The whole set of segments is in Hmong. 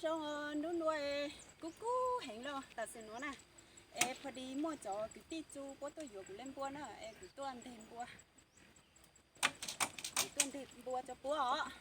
Zoo, hnub no kub kub heev los tam sim no na, es pho di muaj cov kwv tij txu puab tuaj yuav kuv lej npua na, es kuv tuaj nteg npua, kuv tuaj nteg npua rau puab os.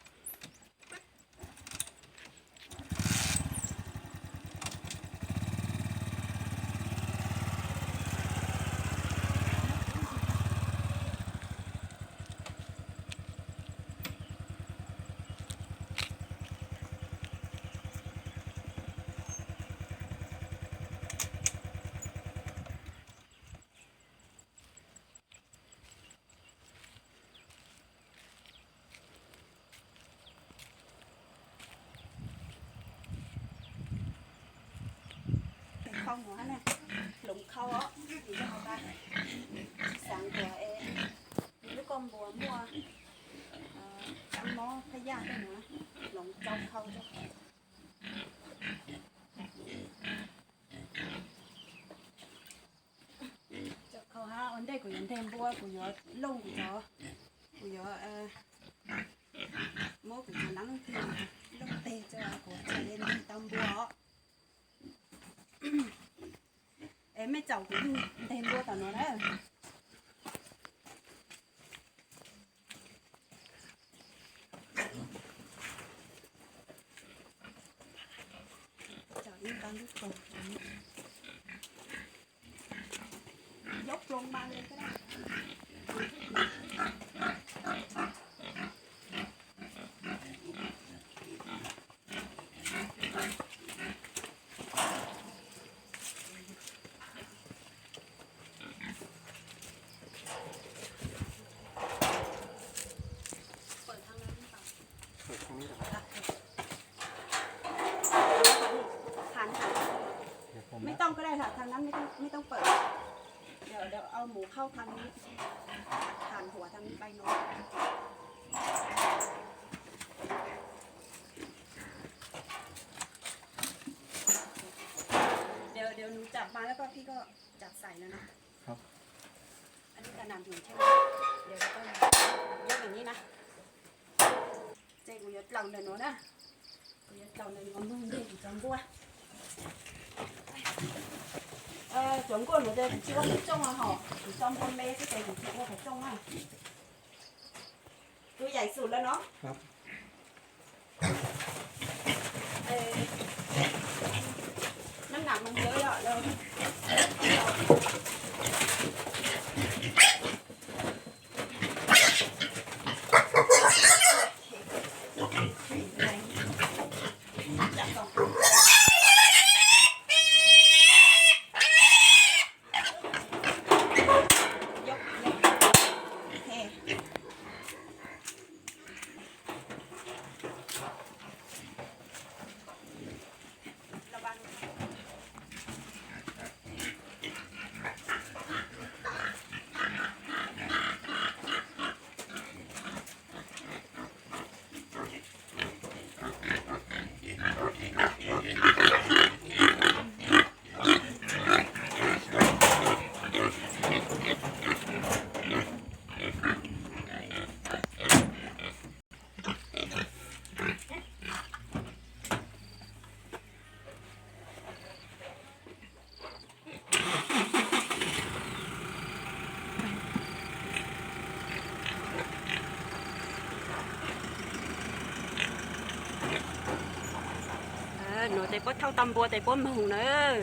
Khau no na, hloov khau os, vim yog hais tias tsis xav tias es lub koj npua muaj kab mob phaj yaj tej no, hloov rau khau rau. Cov khau hab ua ntej kuv yuav nteg npua, kuv yuav looj kuv cov, kuv yuav muab kuv cov neeb looj teg rau kuv txhaj le nteg tau npua os. Es mej caum kuv nteg npua tom no na. Caum ib nta lub ploog, dốc ploog mas li. Hàn hả? Không, không. Không, không ปิด. ดี๋ยว เดี๋ยวเอาหมูเข้าทางนี้ หั่นหัวทางนี้ไปเนาะ เดี๋ยว เดี๋ยวหนูจับมาแล้วก็พี่ก็จับใส่นะเนาะ ครับ อันนี้ถนัดหนูใช่ไหม เดี๋ยวเราก็ยกอย่างนี้นะ Ces kuv yuav dlaus ntawm no na. Kuv yuav dlaus ntawm no mus nteg kuv cov npua. Cov nkuaj no ces kuv tsis ua qhov rooj hos, kuv tso npua me xwb ces kuv tsis ua qhov rooj na. Kuv yaim xum lawm no. Nab nam mas ntawd yom. Nuav tes puab thauj tau npua tes puab moog nawb.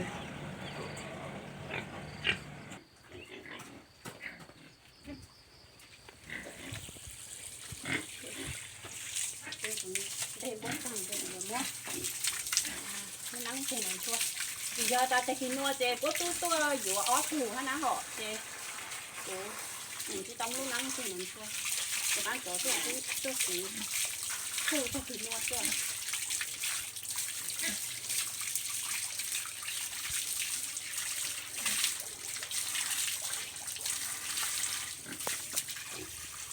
Nteg npua tag ces kuv yuav muab lub neeb tseg no ntxhua. Vim yog tas tag kis nua ces puab tub tuaj yuav ob tug hab na hom ces kuv tsis tau muab lub neeb tseg no ntxhua. Ces qaab tsov tuaj tub tuaj siv txhwj tag kis nua xwb.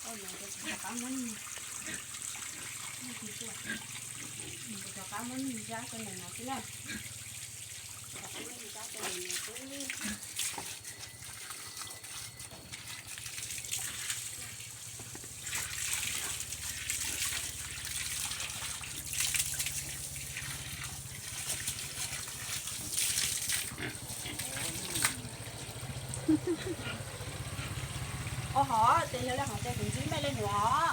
Rov qab muab nyuag zab rau ntawm no xwb na. Rov qab muab nyuag zab rau ntawm no xwb. Ua hov ces yog li hov ces kuv ntsib mej li nuav.